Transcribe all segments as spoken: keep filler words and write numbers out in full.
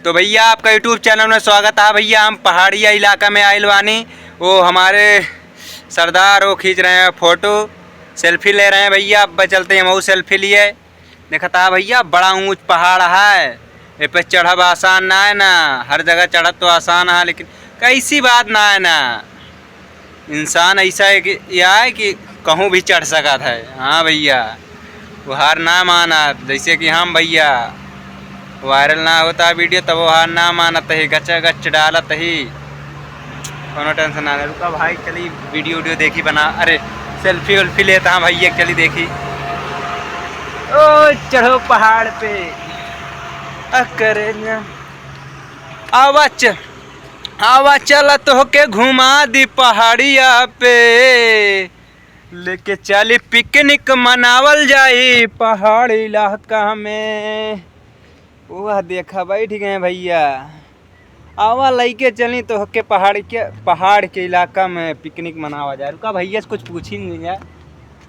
तो भैया, आपका YouTube चैनल में स्वागत है। भैया, हम पहाड़िया इलाका में आइल बानी। वो हमारे सरदार वो खींच रहे हैं फोटो, सेल्फी ले रहे हैं। भैया, अब चलते हैं, हम सेल्फी लिए। देखत हा भैया, बड़ा ऊँच पहाड़ है, ए पे चढ़ब आसान ना है ना। हर जगह चढ़ब तो आसान है, लेकिन कैसी बात ना है ना। इंसान ऐसा है कि, या है कि कहूँ भी चढ़ सकत है। हाँ भैया, वो हार ना मानत, जैसे कि हम भैया, वायरल ना होता वीडियो, तब वो हार ना मानत ही, गचा गच डालत ही। कौनो टेंशन ना ले। रुका भाई, चली वीडियो वीडियो देखी बना, अरे, सेल्फी वेल्फी लेता हाँ भैया, चली देखी। ओ, चढ़ो पहाड़ पे। अ, करे ना। आवा च-, आवा चला तोहके घुमा दी पहाड़िया पे, लेके चली पिकनिक मनावल जाई पहाड़ इलाका में। वह देखा, बैठ गए भैया। आवा, लइके चली तोहके पहाड़ के, पहाड़ के इलाका में पिकनिक मनावा जाए। रुका भैया से कुछ पूछी नहीं जाए।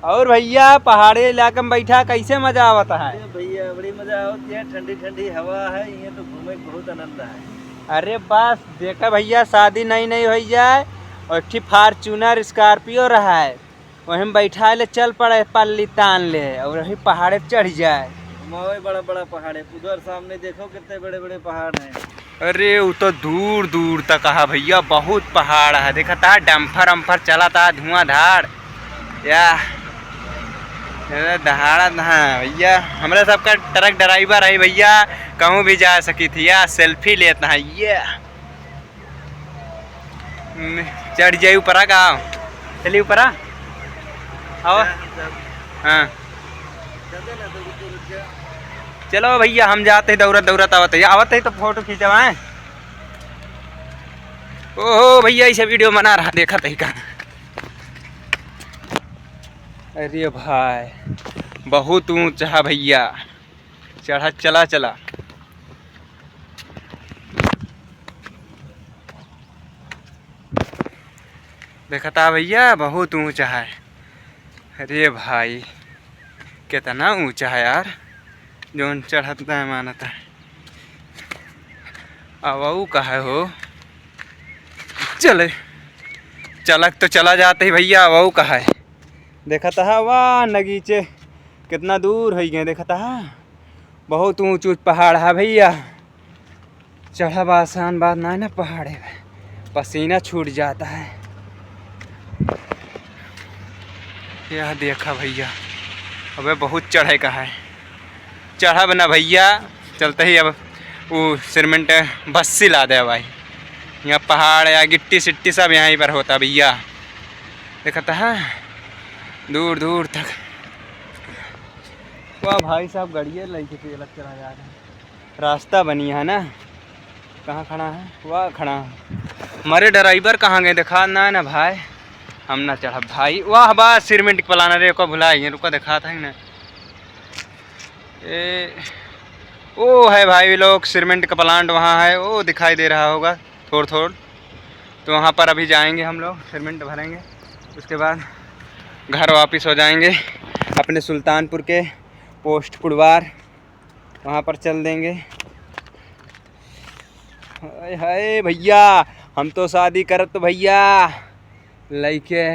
और भैया, पहाड़ी इलाका में बैठा, कैसे मजा आवत है? अरे भैया, बड़ी मजा आवत है, ठंडी ठंडी हवा है, ये तो घूमे के बहुत आनंद है। अरे बस, देखा भैया, शादी नई नई होई जाए और एक ठी Fortuner Scorpio रहा है, वही में बैठा ले चल पड़े, पल्ली तान ले और वही पहाड़े चढ़ जाए। घुमावे बड़ा बड़ा पहाड़ है, उधर सामने देखो कितने बड़े बड़े पहाड़ हैं। अरे, उ तो दूर दूर तक है भैया, बहुत पहाड़ है। देखत हा, डम्फर अम्फर चलत हा, धुआंधार। या, अरे, दहाड़त है भैया, हमरे सबका ट्रक ड्राइवर है भैया, कहूँ भी जा सकी थी। या, सेल्फी लेत है ये। हम्म, चढ़ जाई ऊपरा का? चली ऊपरा। आओ। हाँ। चलो भैया, हम जाते हैं, दौड़त दौड़त आवत है, आवत है तो फोटो खींचवाएं। ओहो भैया, इसे वीडियो बना रहा, देखा तही का। अरे भाई, बहुत ऊँचा है भैया, चढ़ा चला चला। देखत हा भैया, बहुत ऊँचा है। अरे भाई, कितना ऊँचा है यार, जौन चढ़त ना मानत है। अब ऊ कहे हो, चले, चलक तो चला जाते ही भैया, अब ऊ कहे। देखत हा, वाह नगीचे, कितना दूर होइ गए। देखत हा, बहुत ऊँच ऊँच पहाड़ है भैया। चढ़ब आसान बात ना है ना पहाड़े पे, पसीना छूट जाता है। यह देखा भैया, अबे बहुत चढ़े का है, चढ़ब ना भैया। चलते ही अब वो सीमेंट बस्सी ला दे भाई, यहाँ पहाड़ या गिट्टी सिट्टी सब यहीं पर होता भैया। देखत हा दूर दूर तक। वाह भाई साहब, गड़िए लइके चलत चला जा रहे हैं। रास्ता बनी है ना, कहाँ खड़ा है? वाह खड़ा है। हमारे ड्राइवर कहाँ गए? देखा ना, ना भाई, हम ना चढ़ब भाई। वाह बा सीमेंट के प्लांट, अरे को भुला गए, रुका दिखाता है ना। ए, ओ है भाई लोग, सीमेंट का प्लांट वहाँ है, वो दिखाई दे रहा होगा थोड़ थोड़। तो वहाँ पर अभी जाएंगे हम लोग, सीमेंट भरेंगे, उसके बाद घर वापस हो जाएंगे अपने सुल्तानपुर के पोस्ट कुड़वार, वहाँ पर चल देंगे। हाय हाय भैया, हम तो शादी करत तो भैया लइके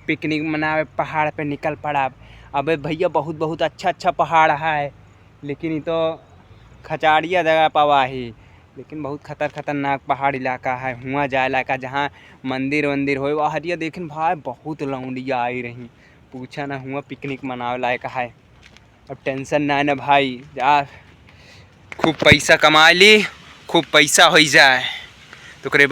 पिकनिक मनावे पहाड़ पे निकल पड़ब। अबे भैया, बहुत बहुत अच्छा अच्छा पहाड़ है, लेकिन ई तो खचाड़िया जगह पवा ही, लेकिन बहुत खतर खतरनाक पहाड़ इलाका है। हुआँ जाए लायक, जहाँ मंदिर वंदिर होए, वहाँ हरिया देखिन भाई, बहुत लौंडिया आई रही, पूछा ना, हुआँ पिकनिक मनावे लायक है। अब टेंशन ना है ना भाई, जा खूब पैसा कमा ली, खूब पैसा होई जाए, तो ओकरे बाद